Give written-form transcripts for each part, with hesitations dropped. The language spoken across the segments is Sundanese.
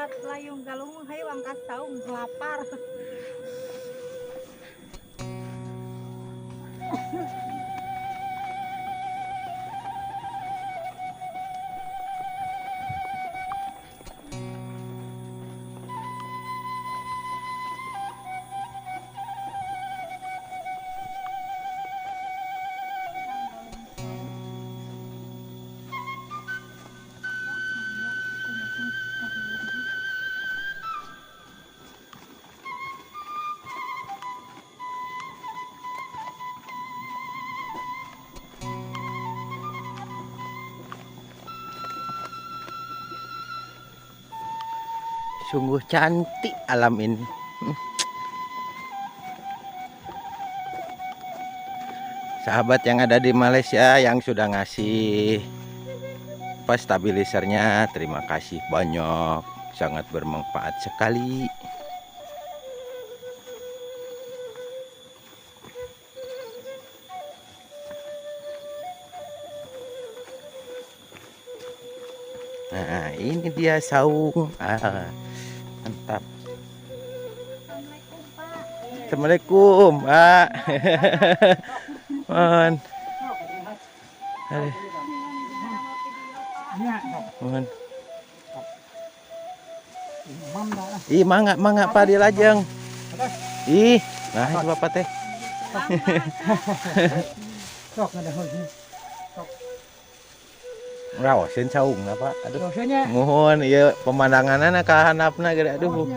Sahabat Layung Galung, hayu angkat saung, lapar. Sungguh cantik alam ini. Sahabat yang ada di Malaysia yang sudah ngasih pas stabilisernya, terima kasih banyak, sangat bermanfaat sekali. Nah, ini dia saung. Ah, mantap. Assalamualaikum, Pak. Assalamualaikum, Pak. Mohon. Mohon. Ih, mangga, mangga Pak dilajeng. Ih, nah itu Bapak teh. Sok ada. Raoseun saungna Pak. Aduh. Mohon ieu pemandanganna ka handapna gede aduh.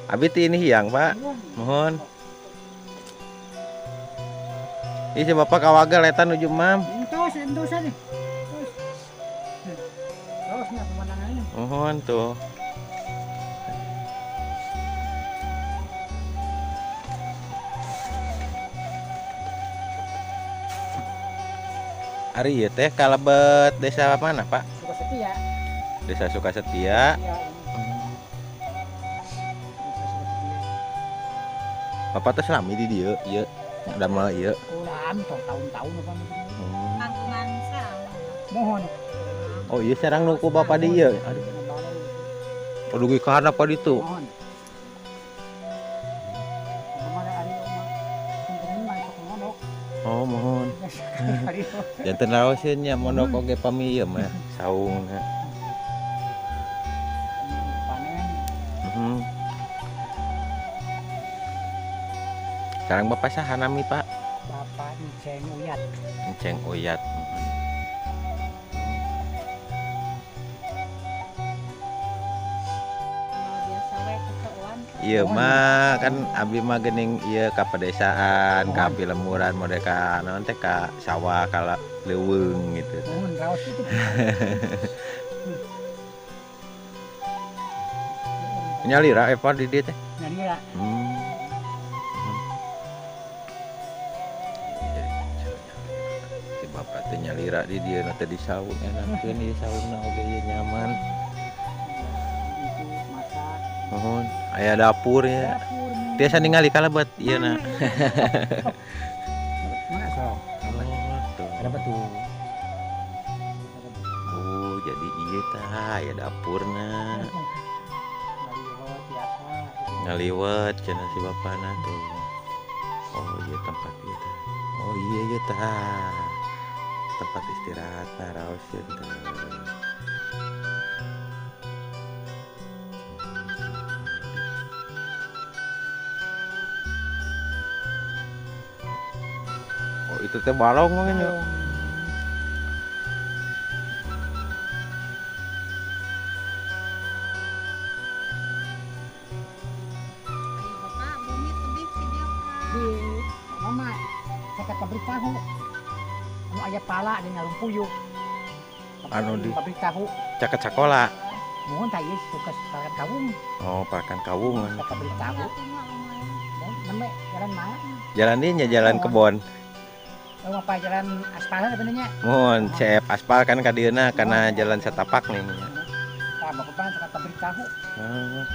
Abi teh ini hiang Pak. Mohon. Ih si Bapak kawagel eta nuju mam. Entos, entosan. Terus. Terusnya pemandangannya. Mohon tuh. Ari ieu teh kalebet desa mana, Pak? Sukasetia. Desa Sukasetia. Iya. Bapak teh selami di dieu, ieu. Damel ieu. Ulah toh tahun-tahun apa. Tanggungan sarang. Mohon. Oh iya sarang nu ku bapak di ieu. Aduh. Aduh ka handap ka ditu. Mohon. Oh mohon. Janten raoseun nya mondok oge pami ieu mah saungna. Heeh. Sekarang Bapak saha nami, Pak? Bapak Enceng Uyat. Enceng Uyat. Iya mah kan abi mah geuning ieu ka pedesaan, ka pilemuran mode ka naon teh ka sawah ka leuweung gitu. Mohon raos itu. Nyalira eta di dieu teh? Nyalira. Si bapak teh nyalira di dieu teh di saung enakeun ieu saungna oge ieu nyaman. Mohon, aya dapurnya. Tiasa ningali kalebet ieu na. Mana sok? Oh, tuh. Kalebet tuh. Oh, jadi ieu tah aya dapurna. Ngaliwet cenah si bapana tuh. Oh, iya tempat ieu tah. Oh, iya ieu tah. Tempat istirahat nah raoseun tah. Oh, itu teh balong mungkin ya. Bapak bumi tebih video Di mama caket pabrik tahu. Anu aya pala di ngarumpuyuk. Anu di pabrik tahu. Caket sakola. Mohon tah ieu suka parakan kawung. Oh, parakan kawung. Caket pabrik tahu. Nembe jalan mana? Jalan dinya jalan kebon. Oh, apa jalan aspal sebenarnya? Mohon, CF aspal kan ka dieuna karena jalan setapak nih. Tah, bapak caket pabrik tahu. Heeh.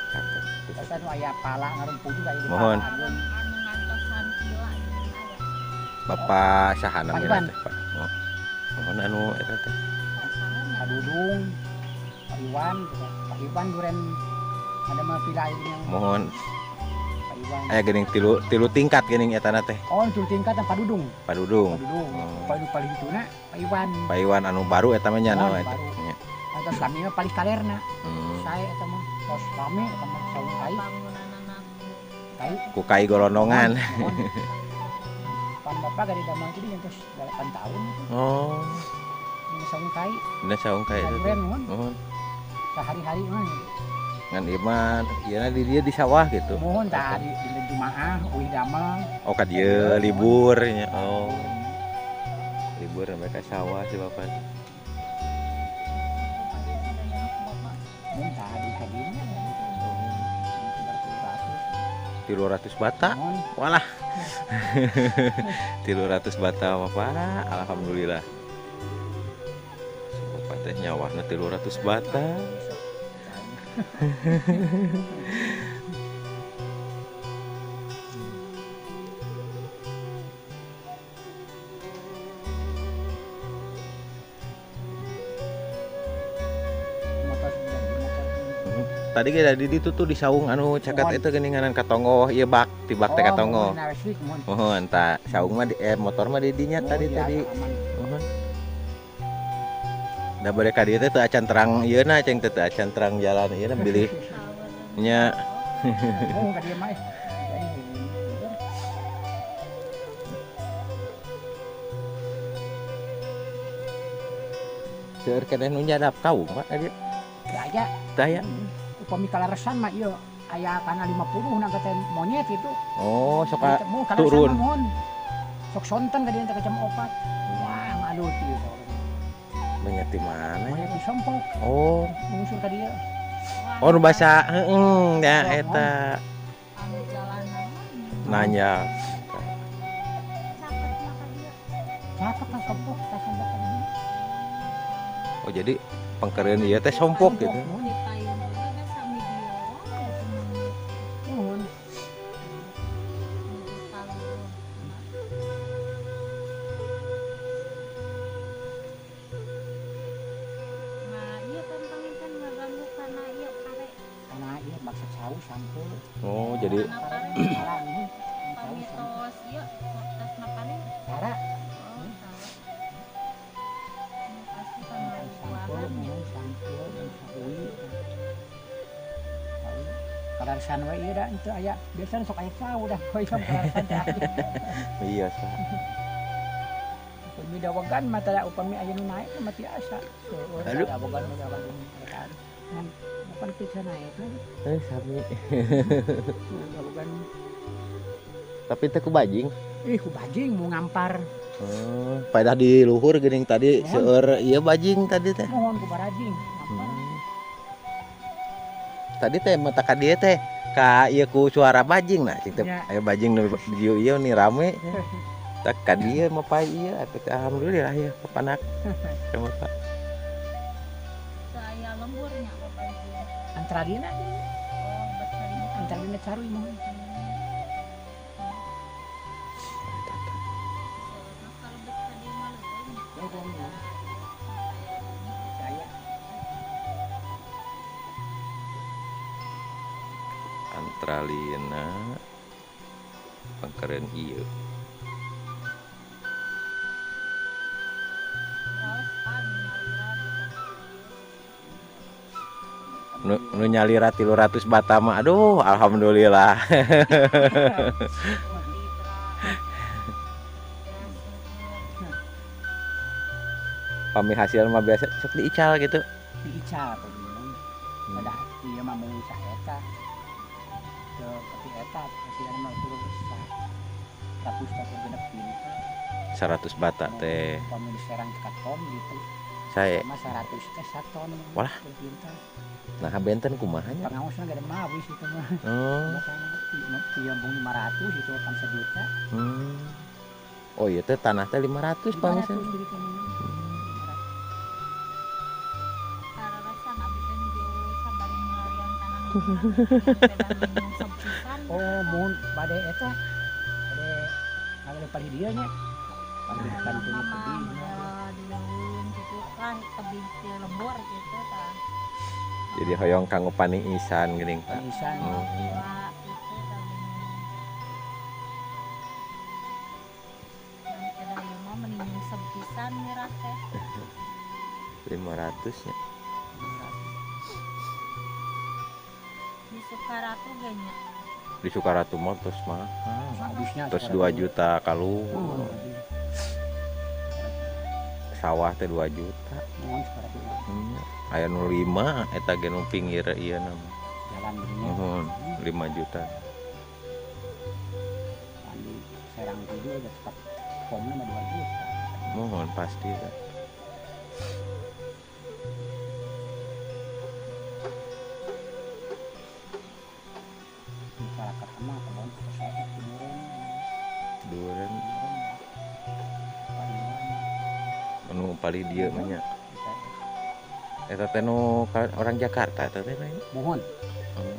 Caket. Eta nu aya pala ngarumpu juga ieu. Mohon. Anu ngantosan kila aya. Bapak saha namina teh, Pak? Oh. Mohon anu eta teh. Pak Dudung. Pak Iwan, Pak Iwan duren ada mah villa ieu. Mohon. Pak Iwan. Aya geuning tilu tingkat geuning eta na teh. Oh, tilu tingkat Pak Dudung. Pak Dudung. Pak Dudung. Oh. Pak Dudung paling dituna Pak Iwan. Pak Iwan anu baru eta mah nya anu eta. Eta sami mah paling kalerna. Sae eta mah tos rame eta mah saung kai. Kai ku kai golondongan. Pan bapak gari damang tadi nyentuh 8 tahun. Oh. Dina saung kai. Dina saung kai eta. Mohon. Sehari-hari mah. Ngan ieu mah ieu di dieu di sawah gitu. Mohon tah di Jumaah uih damel. Oh ka dieu libur nya. Oh. Libur sampai ka sawah si bapak. Mun tah di ka dieu. 300 bata. Walah. 300 bata bapak, alhamdulillah. Bapak teh nyawahna 300 bata. Tadi kita di ditu tuh di saung anu caket itu geuninganan ka tonggoh ieu bak ti bak teh ka tonggoh. Mohon tah saung mah di motor mah di dinya tadi tadi. Mohon. Da bade ka dieu teh teu acan terang ieu na ceng teh teu acan terang jalan ieu na bilih nya. Mohon ka dieu mah. Seueur keneh nu nyadap kaung Pak tadi. Teu aya. Teu aya. Upami kalaresan mah ieu aya kana 50 na teh monyet itu. Oh, sok turun. Sok sonten ka dieu teh jam 4. Wah, ngalut ieu. Monyet di mana? Monyet di Sompok. Oh, ngusur ka dieu. Oh, nu basa heeh nya eta. Nanya. Caket ka Sompok, ka Sompok ka dieu. Oh, jadi pengkereun ieu teh Sompok gitu. Oh, jadi kalaresan we ieu da itu aya biasana sok aya cau dah koe sok kalaresan teh. Iya sah. Upami dawagan mah teh upami aya nu naek mah tiasa. Aduh. Dawagan mah dawagan. Ngan bukan pizza naek. Sami. Dawagan. Tapi teh ku bajing. Ih, ku bajing mau ngampar. Oh, padah di luhur geuning tadi seueur ieu bajing tadi teh. Mohon ku barajing. Tadi teh mata ka dieu teh ka ieu ku suara bajing nah cing teh aya bajing nu dieu ieu nih rame. Tak ka dieu mah pae ieu atuh alhamdulillah ya papanak. Sama Pak. Teu aya lemburnya Bapak Ibu. Antara dina. Oh, antara dina caruy mah. Antralina pangkeren ieu. Nu nyalira 300 bata mah aduh alhamdulillah. Pami hasil mah biasa sok diical gitu. Diical pada ieu mah mun saeta. Tapi eta hasilna mah ukur 100 genep kintal. 100 bata teh. Pami diserang ka tom gitu. Sae. Mah 100 teh 1 ton. Walah. Nah, benten kumaha nya? Pangaosna gede mawis itu mah. Oh. Ieu bung 500 itu pan sejuta. Oh iya teh tanah teh 500 pangaosna. Oh, mun bade eta bade ngagede palih dieu nya. Palih kan punya pedih. Di leuweung gitu lah, tebih ti lembur gitu tah. Jadi hoyong kanggo paniisan geuning, Pak. Paniisan. Tua gitu tah geuning. Nah, ieu mah meni nyungsep pisan mirah teh. 500 nya. Di Sukaratu ge nya. Di Sukaratu mah terus mahal. Habisnya Terus 2 juta kalau Oh, sawah teh 2 juta. Mohon Sukaratu. Aya nu 5 eta ge nu pinggir ieu na mah. Jalan geuning. Muhun 5 juta. Anu Serang itu aja tetap pomna mah 2 juta. Mohon pasti lah. Masyarakat mah kebon saya duren. Duren. Duren. Anu paling dieu mah nya. Eta teh nu orang Jakarta eta teh lain. Mohon. Oh.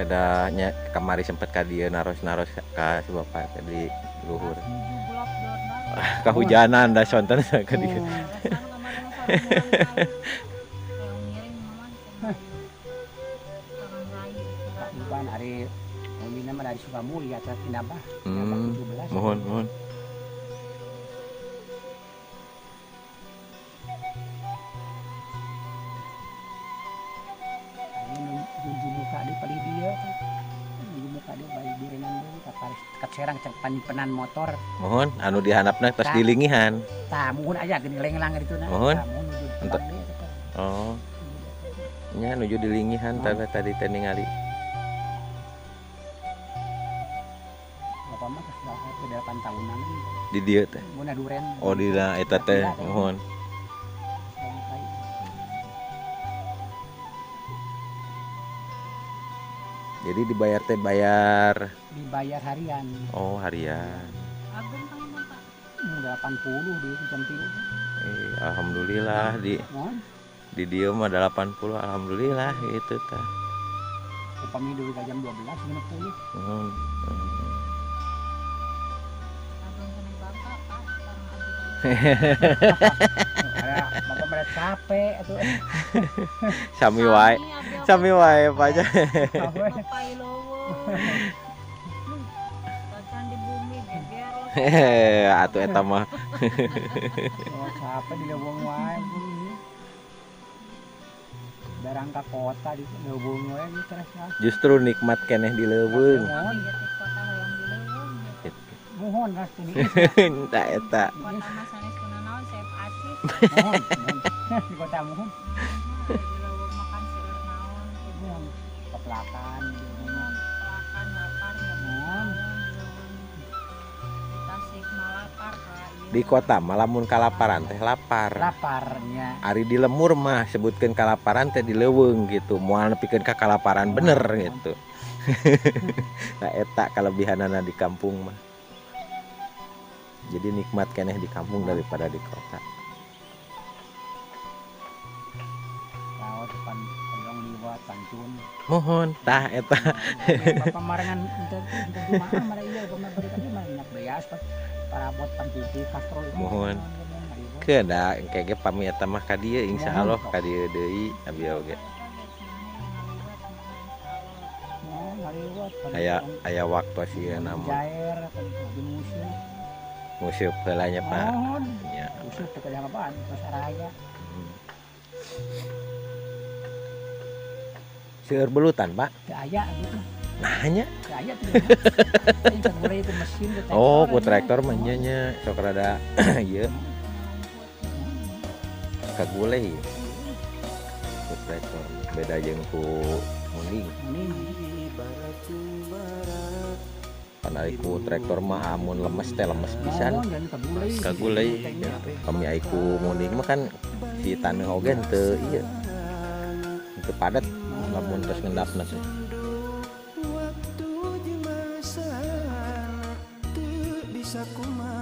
Peda nya kamari sempet ka dieu naros-naros ka si bapak teh di luhur. Nuju blok dorna. Kahujanan da sonten ka dieu. Alasan kamari mah sareng kali. Kayak ngiring mah cenah. Tangan rayu. Pak Iwan hari Mumina mah dari Sukamulya teh Inabah. Inabah 17. Mohon, mohon. Nuju muka di palih dieu teh. Nuju muka di bari durenan deui ka Paris ka Serang cek panimpenan motor. Mohon anu dihandapna tos dilingihan. Tah muhun aya geuning lenglang ditu na. Muhun. Tah muhun nuju Ente. tebang deui eta teh. Oh. Nya nuju dilingihan teh tadi teh ningali. Bapak mah geus 8 tahunan. Di dieu teh. Mun duren. Oh dina eta teh muhun. Jadi dibayar teh bayar dibayar harian. Oh, harian. Agung panginten, Pak. 80 di jam 3. Alhamdulillah di Mohon. Di dieu mah 80 alhamdulillah gitu tah. Upami deui ka jam 12 60. Agung keneh bapak, Pak, sareng abdi. Ada bapak pada capek atuh. Sami wae. Sami wae Pak. Bapak leuweung. Tacan di bumi geger. Atuh eta mah. Oh, capek di leuweung wae. Darang ka kota di leuweung wae gitu terus ya. Justru nikmat keneh di leuweung. Abdi ge teh kota hoyong di leuweung gitu. Muhun ras teh. Tah eta. Kota mah sanes kunanaon seep acis. Muhun, muhun. Di kota muhun. Di leuweung makan seueur naon gitu. Muhun pepelakan di leuweung. Pepelakan lapar ya Muhun. naon di leuweung. Di Tasik mah lapar ka ieu. Di kota mah lamun kalaparan teh lapar. Laparnya. Ari di lemur mah sebutkeun kalaparan teh di leuweung gitu. Moal nepikeun ka kalaparan bener gitu. Nah eta kalebihanana di kampung mah. Jadi nikmat keneh di kampung daripada di kota. Tahu depan hoyong liwat pantun. Mohon tah eta. Bapak marengan ente ente kumaha mare ieu kumaha bari tadi mah nyak beas parabot pantuti kastrol. Mohon. Keun da engke ge pami eta mah ka dieu insyaallah ka dieu deui abi oge. Aya aya waktu sieuna mah. Jair di museum. Museum heula nya Pak. Nya. Museum teh kada apaan pasaraya. Seueur belutan, Pak? Teu aya gitu. Nah nya. Teu aya teh. Teu kagulai ku mesin ku traktor. Oh, ku traktor mah nya nya sok rada ieu. Kagulai. Ku traktor beda jeung ku munding. Munding. Pan ari ku traktor mah amun lemes teh lemes pisan. Kagulai gitu. Kami ai ku munding mah kan si taneuh oge teu ieu. Teu padet lamun tos ngendapna teh. Waktu jeung masa teu bisa kumaha.